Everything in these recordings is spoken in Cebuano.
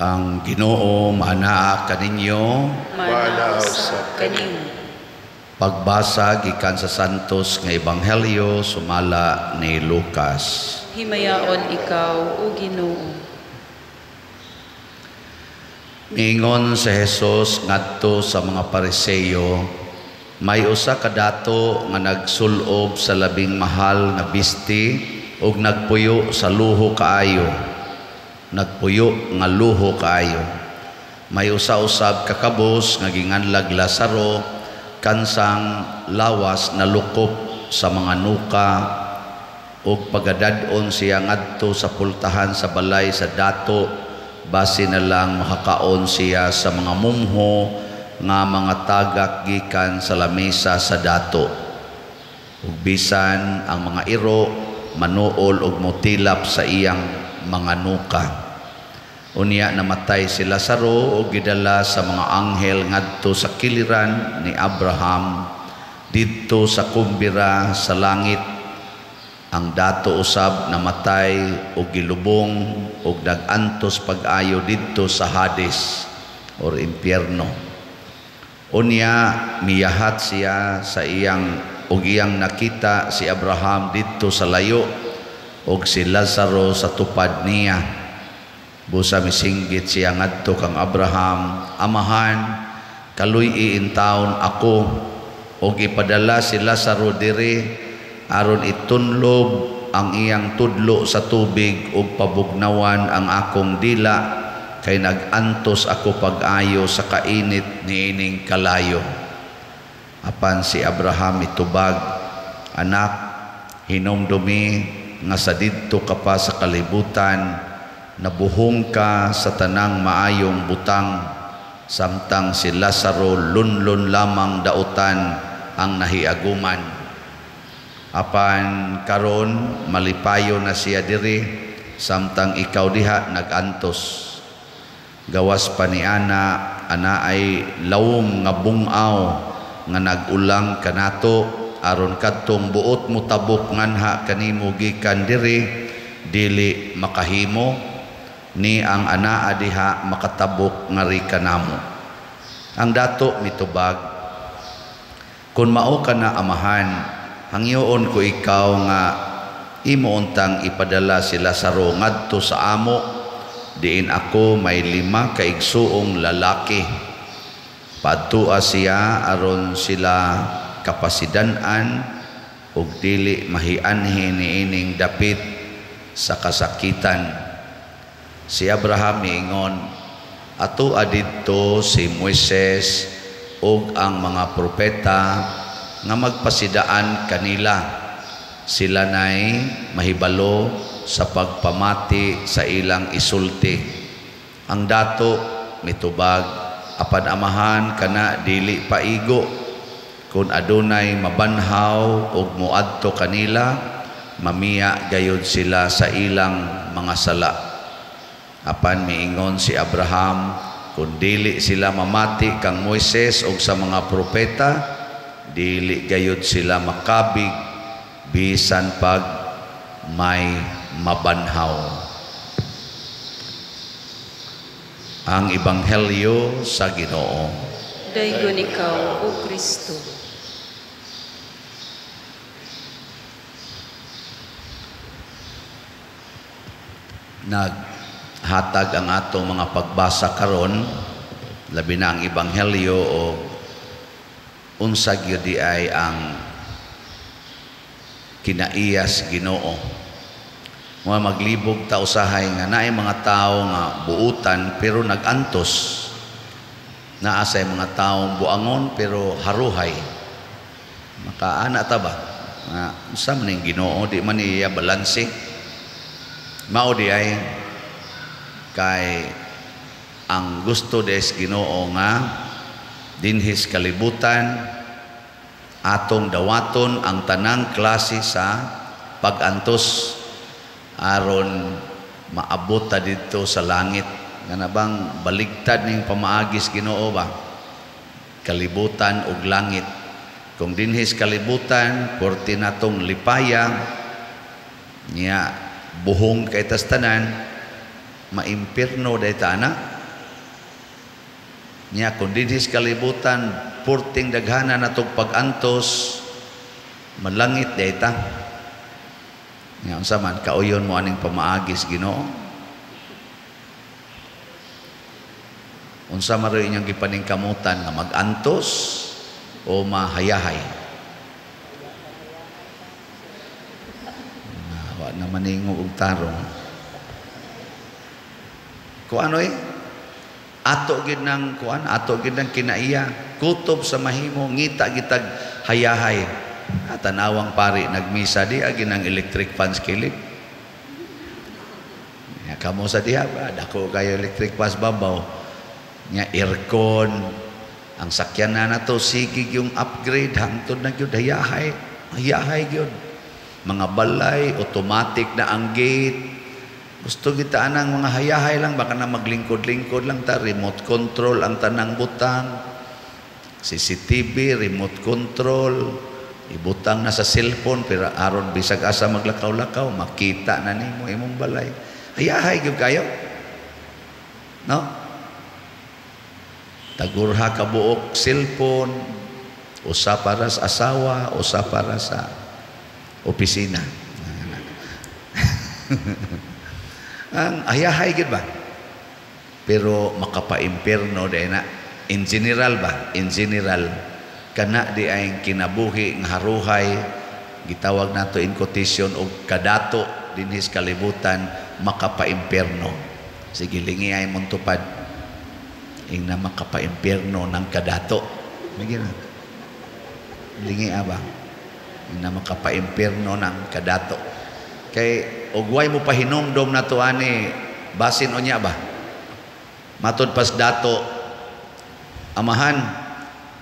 Ang Ginoo maanaa kaninyo. Maanaa usab kanimo. Pagbasa gikan sa Santos nga Ebanghelyo sumala ni Lucas. Himayaon ikaw, O Ginoo. Miingon si Jesus ngadto sa mga Pariseo, may usa ka dato nga nagsulob sa labing mahal nga bisti ug nagpuyo sa luho kaayo. Nagpuyo nga luho kaayo. May usa usab ka kabus nga ginganlag Lazaro, kansang lawas nalukop sa mga nuka, ug pagadad-on siya ngadto sa pultahan sa balay sa dato, basi na lang makakaon siya sa mga mumho nga mga tagak gikan sa lamesa sa dato. Ug bisan ang mga iro manuol og motilap sa iyang mga nuka. Unya namatay si Lazaro ug gidala sa mga anghel ngadto sa kiliran ni Abraham didto sa kumbira sa langit. Ang dato usab namatay ug gilubong ug nag-antos pag-ayo didto sa Hades or impyerno. Unya miyahat siya sa iyang ug iyang nakita si Abraham didto sa layo ug si Lazaro sa tupad niya. Busa misinggit siya ngadto kang Abraham, "Amahan, kaluy-i intawon ako ug ipadala si Lazaro diri aron itunlob ang iyang tudlo sa tubig ug pabugnawan ang akong dila, kay nag-antos ako pag-ayo sa kainit niining kalayo." Apan si Abraham itubag, "Anak, hinumdumi nga sa didto ka pa sa kalibutan, nabuhong ka sa tanang maayong butang, samtang si Lazaro lunlun lamang dautan ang nahiaguman. Apan karon malipayo na siya diri, samtang ikaw diha nag-antos. Gawas pa ni ana, ana ay lawom nga bungaw nga nag-ulang kanato, aron kadtong buot mo tabok nganha kanimo gikan diri, dili makahimo ni ang anaa diha makatabok ngari kanamo." Ang dato mitubag, "Kun mao ka na, amahan, hangyoon ko ikaw nga imo untang ipadala si Lazaro ngadto sa amo, diin ako may 5 ka igsuong lalaki. Padtua siya aron sila kapasidan-an ug dili mahianhi niining dapit sa kasakitan." Si Abraham miingon, "Ato adidto si Moises ug ang mga propeta nga magpasidaan kanila. Sila nay mahibalo sa pagpamati sa ilang isulti." Ang dato mitubag, "Apan amahan, kana dili paigo. Kung adunay mabanhaw ug moadto kanila, mamiya gayud sila sa ilang mga sala." Apan miingon si Abraham, "Kung dili sila mamati kang Moises ug sa mga propeta, dili gayud sila makabig bisan pag may mabanhaw." Ang Ebanghelyo sa Ginoo. Daygon ikaw, O Kristo. Naghatag ang atong mga pagbasa karon, labi na ang Ebanghelyo o unsa gyud di ay ang kinaiyas Ginoo. Mga maglibog ta usahay nga naay mga tawo nga buutan pero nag-antos. Naa say mga tawo buangon pero haruhay. Makaana ta ba? Nga unsa man ning Ginoo, di man niya balanse. Mao di ay kay ang gusto des Ginoo nga dinhis kalibutan atong dawaton ang tanang klase sa pag-antos aron maabot ta didto sa langit. Nga bang baligtad ning pamaagis Ginoo ba? Kalibutan ug langit. Kung dinhis kalibutan porti natong lipaya niya buhong kay tas tanan, Maimpirno day ta ana. Nya kung dinhi sa kalibutan purting daghana natog pag-antos, malangit day ta. Nya unsa man kauyon mo aning pamaagis Ginoo? Unsa man roy inyong gipaningkamutan nga mag-antos o mahayahay? Wa na maningo og tarong. Kuan oy? Ato gid nang kuan, ato gid nang kinaiya, kutob sa mahimo ngita gitag hayahay. Tanawang pari nagmisa di agi nang electric fans kilid. Nya kamo sa diha ba dako kayo electric fans babaw. Nya aircon ang sakyan na nato sige yung upgrade hangtod na gyud hayahay, hayahay gyud. Mga balay automatic na ang gate. Gusto kita anang mga hayahay lang baka na maglingkod-lingkod lang ta, remote control ang tanang butang, CCTV, remote control, ibutang na sa cellphone pero aron bisag asa maglakaw-lakaw makita na nimo imong balay. Hayahay gyud kayo. No? Tagurha ka buok cellphone, usa para sa asawa, usa para sa opisina. Ang hayahay gid ba? Pero makapaimpierno day na. In general ba? In general kana di ay kinabuhi nga haruhay gitawag nato in quotation og kadato dinhi sa kalibutan makapaimpierno. Sige lingi ay mong tupad. Ing na makapaimpierno ng kadato. Migi na. Lingi ba? Ing na makapaimpierno ng kadato. Kay ugway mo pahinumdom na to ani basin unya ba? Matod pas dato amahan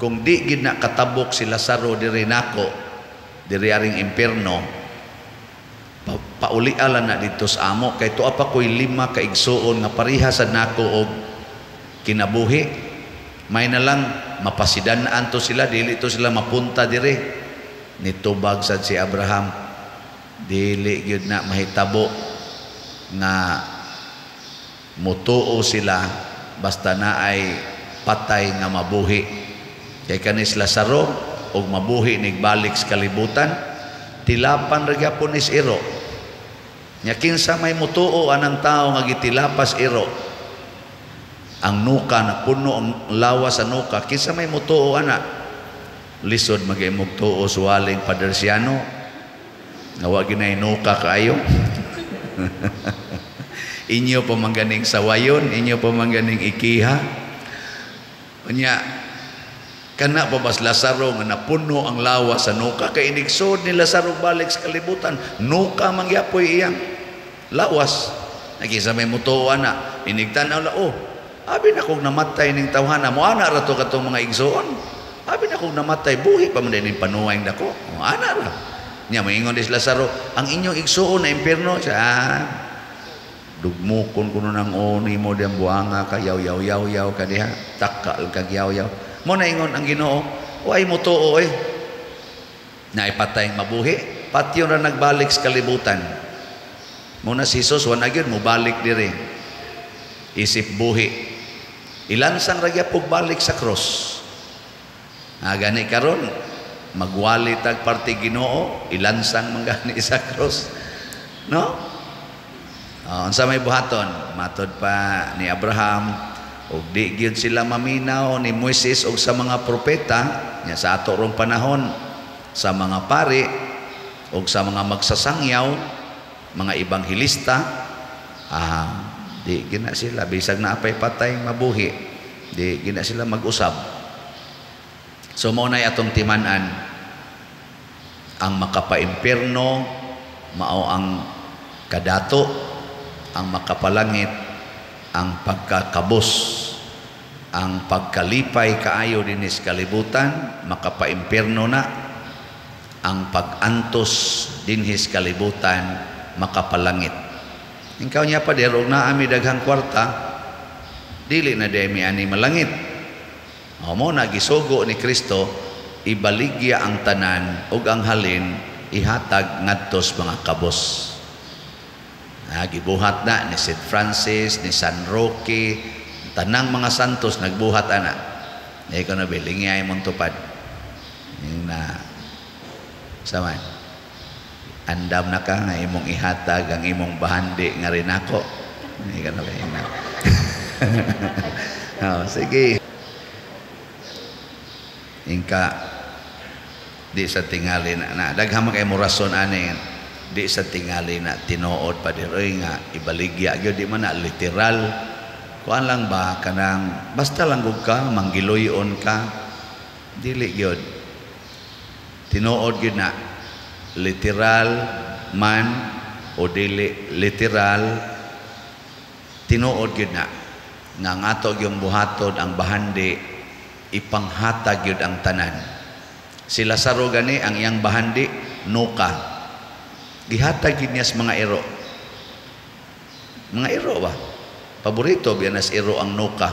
kung di gid na katabok si Lazaro diri nako diri aring impierno paulialan na didto sa amo kay tuwa pa koy 5 ka igsuon nga pareha sad nako og kinabuhi. May na lang mapasidan-an to sila, dili to sila mapunta diri. Nitubag sad si Abraham, dili gyud na mahitabo nga mutuo sila basta na ay patay nga mabuhi. Kay kanis Lazaro og mabuhi nigbalik sa kalibutan, tilapan ra gyapon is iro. Nya kinsa may mutuo anang tawo nga gitilapas iro, ang nuka na puno ang lawas sa nuka, kinsa may mutuo ana? Lisod mag-imog tuo suwaling Padersiano nga wa ginay nuka kaayo. Inyo pa man ganing sawayon, inyo pa man ganing ikiha. Unya kana pa bas Lazaro nga napuno ang lawas sa nuka kay inigsod ni Lazaro balik sa kalibutan, nuka man gyapoy iyang lawas. Nagisa may mutuo ana, inigtan-aw la, oh, abi na kog namatay ning tawhana mo ana ra to katong mga igsoon. Abi na kog namatay, buhi pa man din panuway dako. Oh, ana ra. Nya moingon dis Lazaro, ang inyong igsuon na impierno siya. Dugmukon kuno nang oni mo diyang buanga ka yaw yaw yaw yaw ka diha, takal kag yaw yaw. Mo naingon ang Ginoo, way mo tuo eh. Naipatay mabuhi, patyon ra nagbalik sa kalibutan. Mo na si Jesus wa na gyud mobalik diri. Isip buhi. Ilansang ra gyapon balik sa cross. Na gani karon magwali tag parte Ginoo, ilansang manggani sa cross. No? Unsa may buhaton? Matod pa ni Abraham og di gyud sila maminaw ni Moises og sa mga propeta nya sa ato rong panahon, sa mga pari og sa mga magsasangyaw, mga ebanghelista, di gina sila bisag naapay patay mabuhi, di gina sila mag-usab. So mao nay atong timan-an, ang makapaimpierno mao ang kadato, ang makapalangit ang pagkakabos, ang pagkalipay kaayo dinhi sa kalibutan makapaimpierno na, ang pag-antos dinhi sa kalibutan makapalangit. Ikaw niya pa der og naa mi daghang kwarta, dili na day mi ani malangit. O mo na gisugo ni Kristo, ibaligya ang tanan ug ang halin ihatag ngadto sa mga kabos. Na gibuhat na ni St. Francis, ni San Roque, tanang mga santos nagbuhat ana. Di ko na biling ay mong tupad. Yung na saman. Andam na ka nga imong ihatag ang imong bahandi nga rin ako. Hindi ka na na. Oh, sige. Ingka di sa tingali na, na daghan man kay mo rason ani, di sa tingali na tinuod pa oy nga ibaligya gyud, di man na literal, kuan lang ba, kanang basta lang gud ka manggiluyon ka, dili gyud tinuod gyud na literal man o dili literal, tinuod gyud na nga ang ato gyung buhaton ang bahandi, ipanghatag gyud ang tanan. Si Lazaro gani, ang iyang bahandi nuka, gihatag gyud niya sa mga iro. Mga iro ba, paborito biya nas iro ang nuka,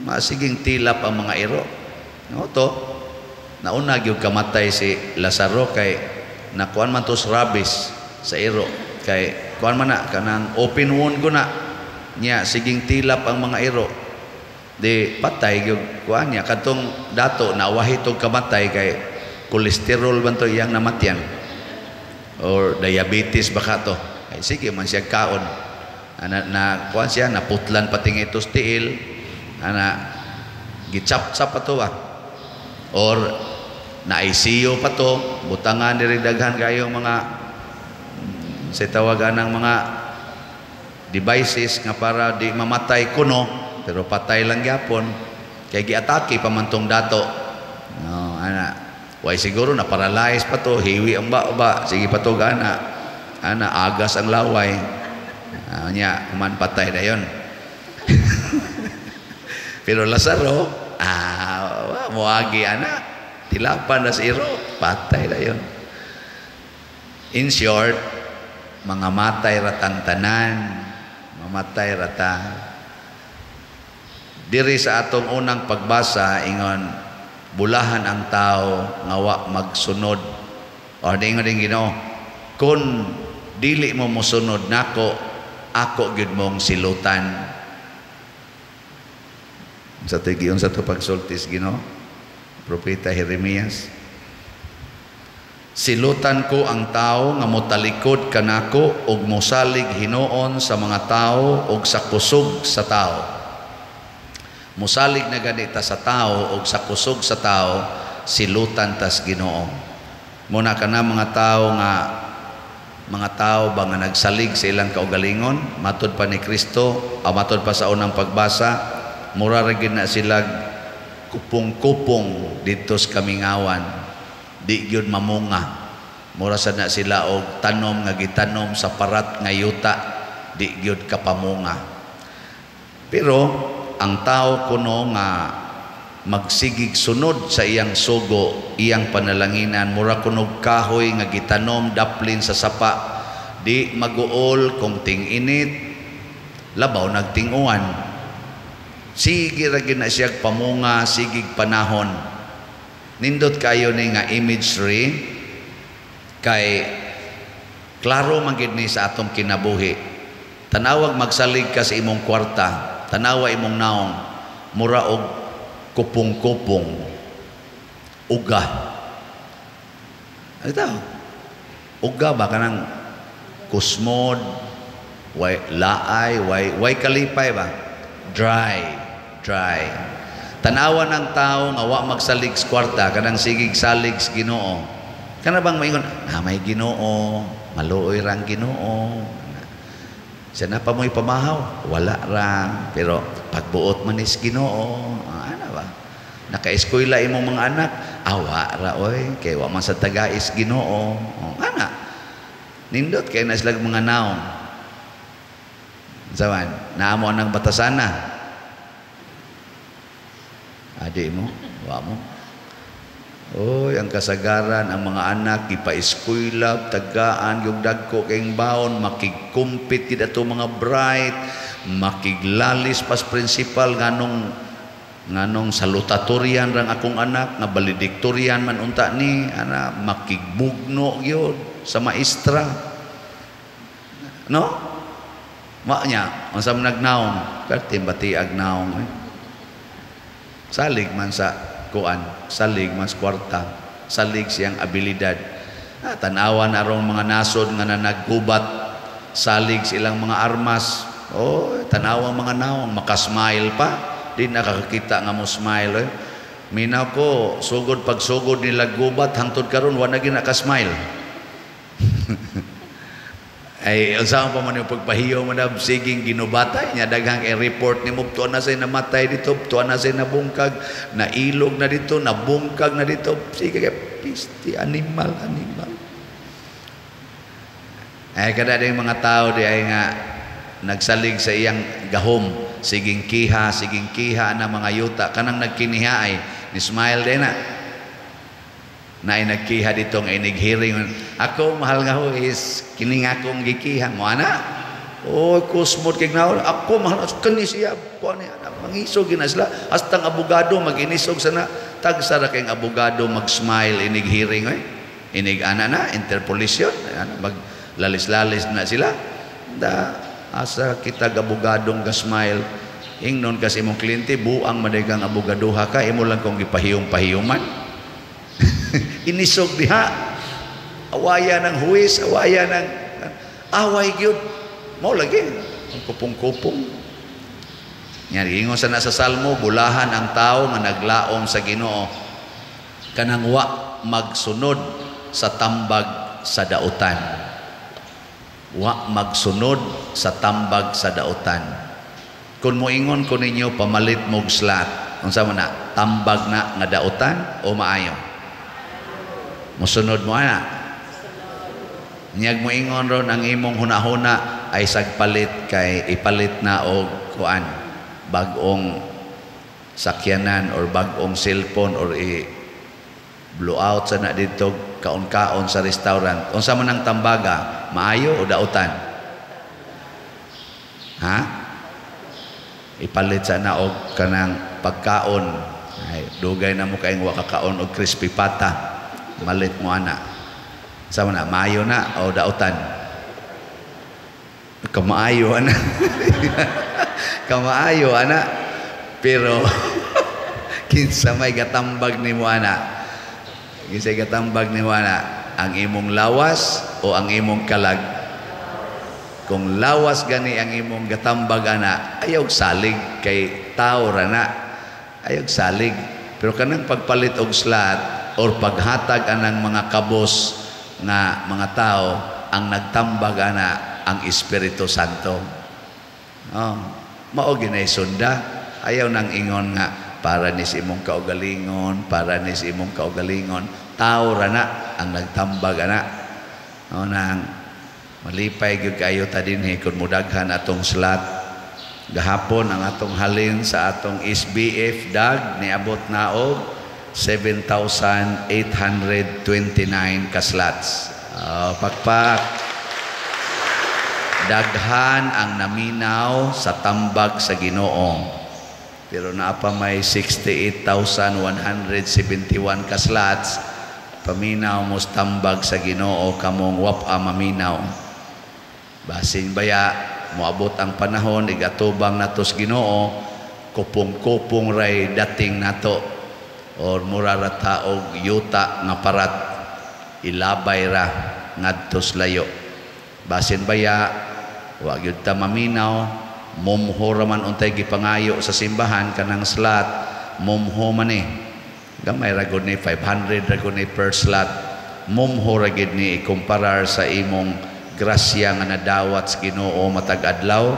masiging tilap ang mga iro, no? To nauna gyud kamatay si Lazaro kay nakuan man to sa rabies sa iro, kay kuan man na kanang open wound ko na niya, siging tilap ang mga iro, di patay gyud kuan niya. Katong dato na wahitog kamatay kay kolesterol man to iyang namatyan or diabetes baka to, ay sige man siya kaon ana, na kuan siya, naputlan pati ito tiil ana, gichap-chap pa to ba, or na ICU pa to, butangan diri daghan kayong mga sa tawagan ng mga devices nga para di mamatay kuno, pero patay lang gyapon kay giatake pa man tong dato, no? Ana, way siguro na paralyze pa to, hiwi ang ba, sige pa to gana ana, agas ang laway nya, human patay na yon. Pero Lazaro, moagi ana, tilapan na si iro, patay na yon. In short, mga matay ratang tanan, mamatay rata. Diri sa atong unang pagbasa, ingon, bulahan ang tao nga wa magsunod. O ingon din Ginoo, kung dili mo mosunod nako, ako gyud mong silutan. Sa tigiyon sa to pagsultis Ginoo, Propeta Jeremias. Silutan ko ang tao nga motalikod kanako ug mosalig hinuon sa mga tao ug sa kusog sa tao. Mosalig na ganita sa tao ug sa kusog sa tao, silutan tas Ginoo. Muna kana mga tao nga mga tao ba nga nagsalig sa ilang kaugalingon, matod pa ni Kristo, o matod pa sa unang pagbasa, mura ra gid na sila kupong-kupong didto sa kamingawan, di gyud mamunga. Mura sad na sila og tanom nga gitanom sa parat nga yuta, di gyud kapamunga. Pero ang tao kuno nga magsigig sunod sa iyang sugo, iyang panalanginan, mura kunog kahoy nga gitanom daplin sa sapa, di maguol kung ting-init, labaw nagting-uwan. Sige ra gyud na siya pamunga, sigig panahon. Nindot kayo ni nga imagery kay klaro man gid ni sa atong kinabuhi. Tanawag magsalig ka sa imong kwarta, tanawa imong naong, mura og kupong-kupong, uga. Ito, uga ba kanang kusmod, way laay, way kalipay ba? Dry, dry. Tanawa ng tao nga wa magsalig sa kwarta, kanang sigig salig sa Ginoo. Kana bang maingon, na may Ginoo, maluoy rang Ginoo. Siya na pa mo'y pamahaw, wala ra, pero pagbuot man is Ginoo, ana ba? Naka-eskwela imong mga anak, awa ra oy, kay wa man sa tagais Ginoo. Ana. Nindot kay na sila mga naong. Sawan, naamo ang batasana. Adi mo, wa mo. Oy, ang kasagaran, ang mga anak, ipa-eskwela, tagaan, yung dagko kayong baon, makigkumpit gid ato mga bright, makiglalis pas principal, nganong salutatorian rang akong anak, nga valedictorian man unta ni, ana, makigbugno gyud sa maestra. No? Ma niya, unsa man nagnaong, perti batiag naong eh. Salig man sa kuan, salig man sa kwarta, salig siyang abilidad. Ah, tanawan arong mga nasod nga nanaggubat, salig silang mga armas. Oh, tanawang mga naong makasmile pa, di nakakakita nga mo smile eh. Minaw ko, sugod pagsugod nila gubat hangtod karon wa na gyud nakasmile. Ay, unsa pa man yung pagpahiyo mo na siging ginubatay niya, daghang kay report ni mo, tuwa na say namatay dito, tuwa na say nabungkag, nailog na dito, nabungkag na dito, sige kay pisti animal animal. Ay kada ding mga tao di ay nga nagsalig sa iyang gahom, siging kiha na mga yuta kanang nagkiniha ay ni smile din na. Na ay nagkiha dito nga inig-hearing. Ako, mahal nga ho, is kini nga akong gikiha. Mo, ana? Oh, kusmot kay naol. Ako, mahal, kani siya. Kuha niya, anak. Mangisog na sila. Hasta ang abogado, mag-inisog sana. Tagsara kayong abogado, mag-smile, inig-hearing. Eh. Inig, ana na, interpolation. Ana, maglalis-lalis na sila. Da, asa kita abogadong ga-smile. Ingnon kasi imong kliyente, buang madegang abogaduha ka, imo lang kong gipahiyom-pahiyuman. Inisog diha. Awaya ng huwis, awaya ng away gyud. Mao lagi ang kupong-kupong. Nya ingon sa nasa Salmo, bulahan ang tao nga naglaom sa Ginoo kanang wa magsunod sa tambag sa dautan. Wa magsunod sa tambag sa dautan. Kung moingon ko ninyo pamalit mog slot, unsa man na? Tambag na nga dautan o maayo? Musunod mo ana. Niyag moingon ron ang imong hunahuna ay sagpalit kay ipalit na og kuan bag-ong sakyanan or bag-ong cellphone or i blow out sa na dito kaon-kaon sa restaurant. Unsa man ang tambaga, maayo o dautan? Ha? Ipalit sa na og kanang pagkaon. Ay, dugay na mo kaayong wa kakaon og crispy pata. Malit mo ana. Sama na, maayo na o dautan? Kamaayo ana. Kamaayo ana. Pero kinsa may gatambag nimo ana? Kinsa gatambag nimo ana? Ang imong lawas o ang imong kalag? Kung lawas gani ang imong gatambag ana, ayaw salig kay tao ra na. Ayaw salig. Pero kanang pagpalit og slot or paghatag anang mga kabos nga mga tao, ang nagtambag ana ang Espiritu Santo. Oh, mao ginay sunda. Ayaw nang ingon nga para ni sa imong kaugalingon, para ni sa imong kaugalingon. Tao ra na ang nagtambag ana. Oh, nang malipay gyud kayo ta dinhi kun mudaghan atong slot. Gahapon ang atong halin sa atong SBF dag niabot na og 7,829 ka slots. Pakpak. Daghan ang naminaw sa tambag sa Ginoo. Pero naa pa may 68,171 ka slots. Paminaw mo sa tambag sa Ginoo kamong wapa maminaw. Basin baya moabot ang panahon igatubang nato sa Ginoo, kupong-kupong ray dating nato or mura ra ta og yuta nga parat, ilabay ra ngadto sa layo. Basin baya wa gyud ta maminaw, mumho ra man untay gipangayo sa simbahan kanang slot, mumho man ni. Gamay ra gud ni 500 ra gud ni per slot. Mumho ra gid ni ikumparar sa imong grasya nga nadawat sa Ginoo matag adlaw,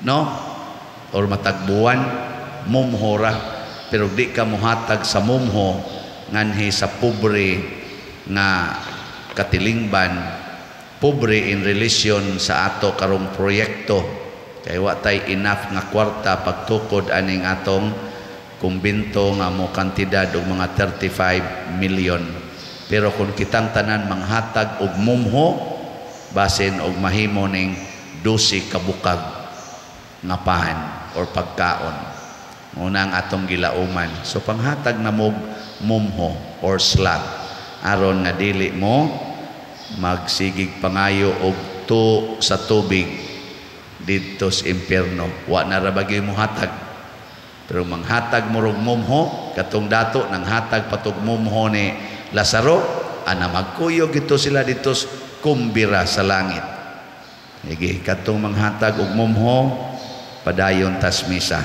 no? Or matag buwan, mumho ra. Pero di ka mohatag sa mumho nganhi sa pobre nga katilingban, pobre in relation sa ato karong proyekto. Kay wa tay enough nga kwarta pagtukod aning atong kumbinto nga mo kantidad og mga 35 million. Pero kung kitang tanan manghatag og mumho, basin og mahimo ning 12 ka bukag nga pan or pagkaon. Una ang atong gilauman. So panghatag na mog mumho or slot aron nga dili mo magsigig pangayo og bugto sa tubig didto sa impyerno. Wa na ra bagay muhatag. Pero manghatag murog mumho, katong dato nanghatag patog mumho ni Lazaro, ana magkuyog ito sila dito sa kumbira sa langit. Sige, katong manghatag og mumho, padayon tas misa.